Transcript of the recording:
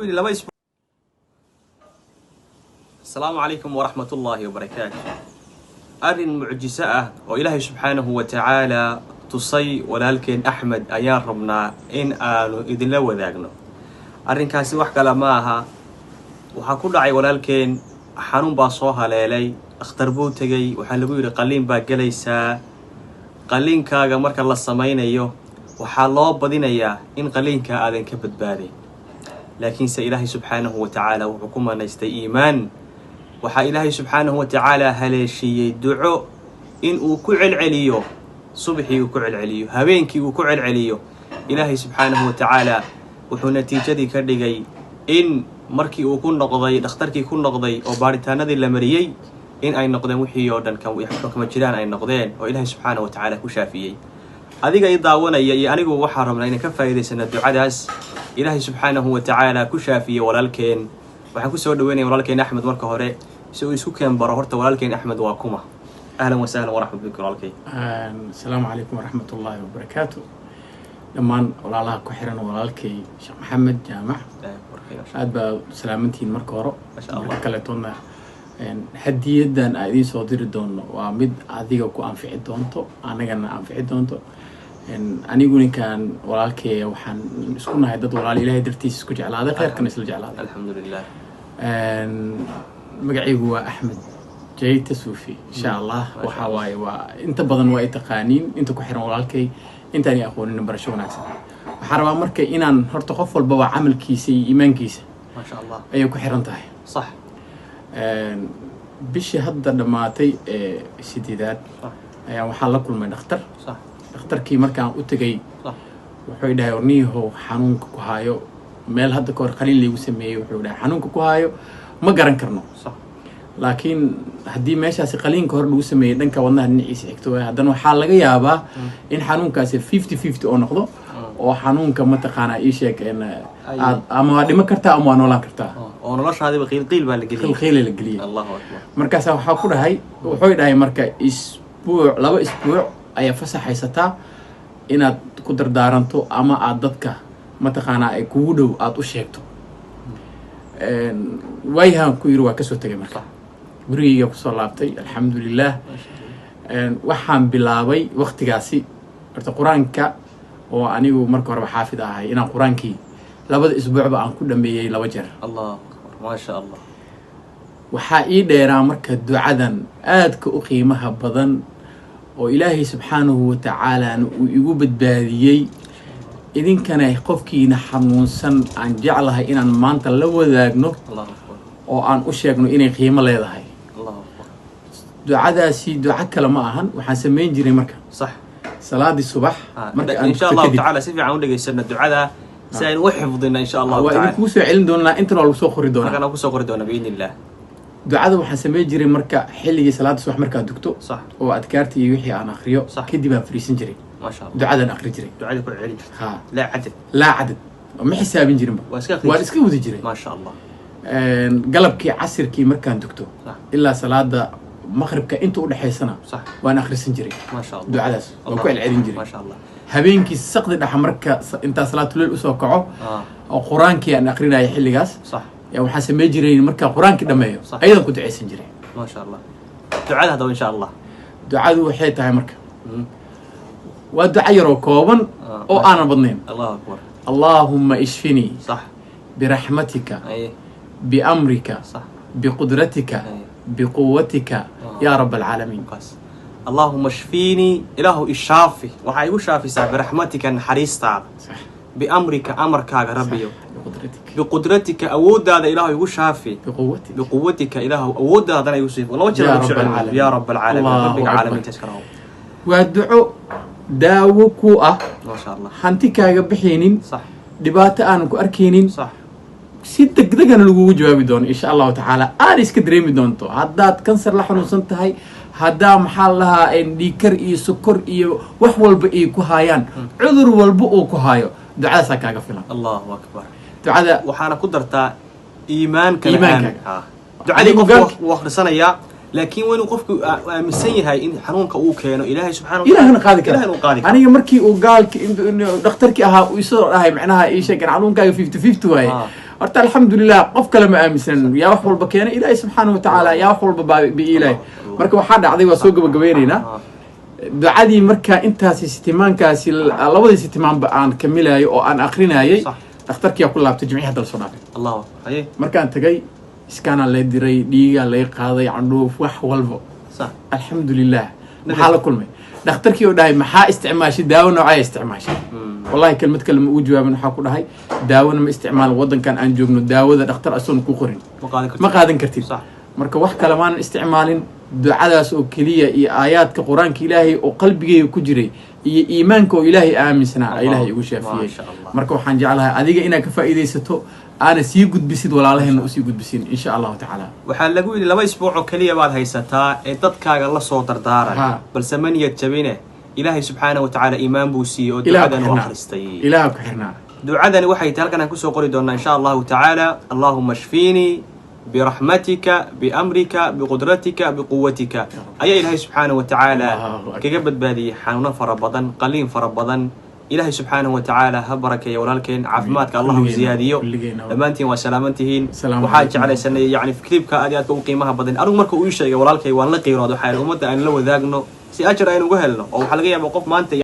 Yidhi 2 isbuuc. Asalaamu calaykum waraxmat ullaahi wabarakaatu. Arrin mucjiso ah oo Ilaahay subxaanahu wa tacaala tusay walaalkeen Axmed ayaan rabnaa in aanu idinla wadaagno. Arrinkaasi wax kale ma aha. Waxaa ku dhacay walaalkeen xanuun baa soo haleelay. Dhakhtar buu tegey. Waxaa lagu yidhi, "Qalliin baa gelaysaa. Qalliinkaaga marka la samaynayo, waxaa loo badinayaa in qalliinka aadan ka badbaadayn." Laakiinse Ilaahay subxaanahu wa tacaala wuxuu ku manaystay iimaan. Waxaa Ilaahay subxaanahu wa tacaala haleeshiiyey duco in uu ku celceliyo, subaxii uu ku celceliyo, habeenkii uu ku celceliyo. Ilaahay subxaanahu wa tacaala wuxuu natiijadii ka dhigay in markii uu ku noqday dhakhtarkii, ku noqday oo baaritaanadii la mariyey, in ay noqdeen wixii oo dhan kama jiraan ay noqdeen, oo Ilaahay subxaanahu wa tacaala ku shaafiyey. Adiga i daawanaya iyo anigu waxaa rabnaa inaan ka faa'iidaysana ducadaas Ilaahay subxaanahu wa tacaala ku shaafiyey walaalkeen. Waxaan kusoo dhaweynaya walaalkeen Axmed marka hore si uu isku keen baro. Horta walaalkeen Axmed waa kuma? Ahlan wasahlan waraxmat bik, walaalkay. Asalaamu calaykum waraxmat ullaahi wabarakaatu. Dhammaan walaalaha ku xiran walaalkay Sheekh Maxamed Jaamac, aad baa salaamantihiin marka hore. Masha Allah. Marka kaletoodna, hadiyadan aan idiin soo diri doono waa mid adiga ku anfici doonto, anagana anfici doonto. Anigu ninkan walaalkay waxaan isku nahay dad walaal Ilaahay dartiisa isku jeclaaday, kheyrkana isla jeclaaday. Alxamdu lilah. Magacaygu waa Axmed Jayta Suufi, insha Allah. Waxa waaye, waa inta badan waa ay taqaaniin inta ku xiran walaalkay. Intaan aqoonin, barasho wanaagsan. Waxaan rabaa marka inaan horta qof walbaba camalkiisa iyo iimaankiisa Maasha Allah. ayay ku xiran tahay. Bishii hadda dhammaatay ee 8aad ayaa waxaan la kulmay dhakhtar. Dhakhtarkii markaan u tegay, wuxuu dhahay, "Warniyahow, xanuunka ku haayo meel hadda kahor qaliin laygu sameeyey." Wuxuu dhahay, "Xanuunka ku haayo ma garan karno, laakiin haddii meeshaasi qaliinka hor lagu sameeyey dhanka wadnaha dhinaciisa xigto waay, haddana waxaa laga yaabaa in xanuunkaasi 50-50 oo noqdo, oo xanuunka mataqaanaa ii sheeg aad ama waa dhiman kartaa ama waa noolaan kartaa." Oo noloshaadiba qiilqiil baa la geliyey. Qiilqiila la geliyey. Allahu akbar. Markaasaa waxaa ku dhahay, wuxuu dhahay, "Marka isbuuc, 2 isbuuc ayaa fasax haysataa inaad ku dardaaranto ama aad dadka mataqaanaa ay kugu dhow aad u sheegto." Waayahan ku yiri, waa kasoo tegay. Marka gurigeyga kusoo laabtay, alxamdulilah. Waxaan bilaabay waqtigaasi horta Qur-aanka, oo anigu marka horeba xaafid ahay, inaan Qur-aankii 2da isbuucba aan ku dhameeyey 2 jeer. Allahu akbar, maasha Allah. Waxaa ii dheeraa marka ducadan aadka u qiimaha badan oo Ilaahay subxaanahu wa tacaalaana uu igu badbaadiyey. Idinkana qofkiina xanuunsan aan jeclahay inaan maanta la wadaagno Allahu akbar. oo aan u sheegno inay qiimo leedahay. Allahu akbar. Ducadaasi duco kale ma ahan. Waxaan samayn jiray marka salaadii subax marka aan insha tukto Allahu kadib. tacaala si fiican u dhegaysano ducada si aynu u xifdino, insha Allahu Waa taala. idinkugu soo celin doonaa, intana waa lagu soo qori doonaa. Halkan aan kusoo qori doona biidni illah. Ducada waxaan samayn jiray marka xilligii salaada subax markaan dugto oo adkaartii iyo wixii aan akriyo kadib aan fariisan jiray. Maasha Allah. Ducadan akri jiray. Ducadii ku celin jirta. Ha. Laa cadad. Laa cadad, ma xisaabin jirinba. Waa iska akhri Waan jirtay. iska wadi jiray. Maasha Allah. Galabkii casirkii markaan dugto ilaa salaada maqribka inta udhexaysana waan akhrisan jiray. Maasha Allah. Ducadaas waan ku celcelin jiray. Maasha Allah. Habeenkii saqdi dhexa marka intaa salaatuleyl usoo kaco oo Qur-aankii aan akrinaya xilligaas, yaa waxaan samayn jiray markaa Qur-aankii dhameeyo, ayadan ku ducaysan jiray. Maasha Allah. Ducada haddaba, insha Allah. Ducadu waxay tahay marka, waa duco yaroo kooban oo aanan badnayn. Allahu akbar. اللهم اشفني برحمتك بأمرك بقدرتك بقوتك يا رب العالمين. Kaas اللهم اشفيني, Ilaahu ishaafi, waxaa igu shaafisaa برحمتك, naxariistaada, بأمرك, amarkaaga, Rabbiyo, بقدرتك. بقدرتك, awooddaada Ilaahu igu shaafi. بقوتك. بقوتك, Ilaahu awooddaadana igu siifi laba jeer يا lagu رب soo celinayo. العالمين. يا رب العالمين. الله Rabbiga أكبر. caalamiinta iska raho. Waa duco daawo ku ah, Maasha Allah. hanti kaaga bixaynin, dhibaato aanan ku arkaynin, si degdegana lagugu jawaabi doono, insha Allahu tacaala. Aad iska dareemi doonto haddaad kansar la xanuunsan tahay, haddaa maxaa la dhahaa dhiigkar iyo sokor iyo wax walba ay ku haayaan, cudur walba uu ku haayo, ducadaasaa kaaga filan. Allahu akbar. Ducada Waxaana ku dartaa iimaankana. Iimaankaaga. Aamin. Ducadii Adigu qofku wuu akhrisanayaa, laakiin waa inuu qofku aaminsan yahay in xanuunka uu keeno Ilaahay subxana. Ilaahna qaadi kara. Ilahina uu qaadi kara. Aniga markii uu gaalki dhakhtarkii ahaa uu isoo dhahay, macnaha ii sheegeen, xanuunkaaga 50-50 waaye. Horta alxamdulilah, qof kale ma aaminsanan. Yaa wax walba keenay? Ilaahay subxaana watacaala. Yaa wax walba baabi'ilaahay. Marka waxaa dhacday, waa soo gabagabeynaynaa ducadii. Marka intaasi sitimaankaasi, labadii sitimaanba aan kamilayo oo aan akrinayay, dhakhtarkiyaa ku laabtay jimcihii hadda lasoo dhaafay. Allahu akbar, haye. Markaan tagay, scan aa lay diray, dhiigaa lay qaaday, candhuuf, wax walbo. Alxamdulilah, maxaa la kulmay? Dhakhtarkii oo dhahay, "Maxaa isticmaashay? Daawo noocaa isticmaashay?" Wallahi kelmad kale ma ugu jawaabin. Waxaa ku dhahay, "Daawona ma isticmaalin. Waddankan aan joogno daawada dhakhtar asoon ku qorin ma qaadan kartid. Ma qaadan kartid." Marka wax kale maanan isticmaalin, ducadaas oo keliya iyo aayaadka Qur-aanka Ilaahay oo qalbigayga ku jiray iyo iimaanka oo Ilaahay aaminsanaa Ilaahay igu shaafiyey. Maasha Allah. Marka waxaan jeclahay adiga inaad ka faa'iidaysato, aana sii gudbisid, walaalaheenna usii gudbisin, insha Allahu tacaala. Waxaa lagu yidhi 2 isbuuc oo keliya baad haysataa ee dadkaaga la soo dardaaran. Balse ma niyad jabine, Ilaahay subxaanahu watacaala iimaan buu siiyey oo Ilaah ku ducadan u xirnaa. akhristay. Ilaah ku xirnaa. Ducadani waxay tahay, halkan aan kusoo qori doonaa insha Allahu tacaala: "Allahuma shfiinii biraxmatika, biamrika, biqudratika, biquwatika." Ayaa Ilaahay subxaanahu wa tacaala Allahu akbar. kaga badbaadiyey xanuuno fara badan, qaliin fara badan. Ilaahay subxaanahu wa tacaala ha barakeeya walaalkeen, caafimaadka Allah u Kulligeena, ziyaadiyo. kulligeena. Dhammaantiin waa salaamantihiin. Asalaamu Waxaa calaykum. jeclaysanay yani clipka aad iyo aadka u qiimaha badan. Anigu marka uu ii sheegay walaalkay, waan la qiirooday. Waxaa ummadda aan la wadaagno si ajar aynu uga helno, oo waxaa laga yaabaa qof maanta.